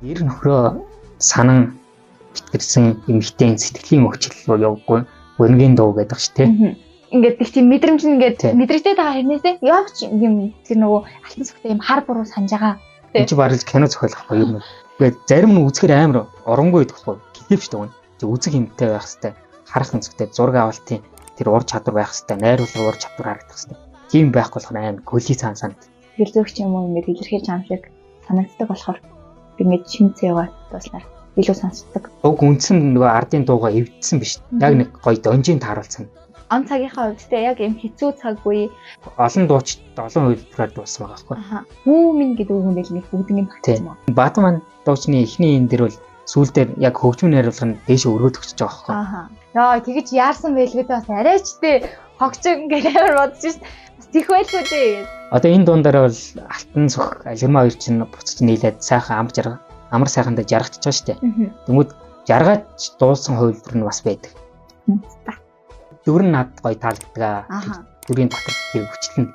Эр нөхрөө санан битгэрсэн эмэгтэй сэтгэлийн өвчлөл рүү явгүй гүнгийн дуу гэдэг ш тэ. Ингээд их тийм мэдрэмж нь ингээд Тий. мэдрэгдээд байгаа хэрнээсээ явж юм тэр нөгөө алтан сүхтэй юм хар буруу санаж байгаа. Энд чи бараг л кино зохиолох байхгүй юм. Тэгээд зарим нь үзэхэр амар оронгүй байдаг байхгүй. Клип шүү дээ. Тэг үзэг юмтай байх хэвээр, харах өнцгтэй, зураг авалтын тэр ур чадвар байх хэвээр, найруулгын ур чадвар харагдах хэвээр. Тийм байхгүй болохоор амар гөлий цаан санагд. Сэтгэл зүйч юм уу ингээд илэрхийлж байгаа юм шиг санагддаг болохоор би ингээд шинэ зэвээ дууснаар илүү сонсдог. Уг үндсэн нөгөө ардын дуугаа эвдсэн биш. Яг нэг гоё донжин тааруулсан. Он цагийнхаа хувьд те яг юм хэцүү цаг үе. Олон дуучид олон хувилбараар дуусан байгаа байхгүй. Аха. Бүү минь гэдэг үг юм байл нэг бүгд юм багтсан юм. Баатан маань дуучны эхний энэ дэр бол сүүл дээр яг хөгжмөн найруулга нь дээшээ өргөд өгч байгаа байхгүй. Аха. Яа, тэгэж яарсан байлгүй дээ, бас арайч те хогчин гэж амар бодож шин. Бас тех байлгүй дээ гэж. Одоо энэ дундаараа бол алтан сүх алирмаа хоёр чинь буцаж нийлээд сайхан амар жарга амар сайхандаа жаргачж байгаа шүү дээ. Тэнгүүд жаргаж дуулсан хувилбар нь бас байдаг. Дүр нь над гоё таалагддаг. Аха. Дүрийн дотор тэр хүчлэн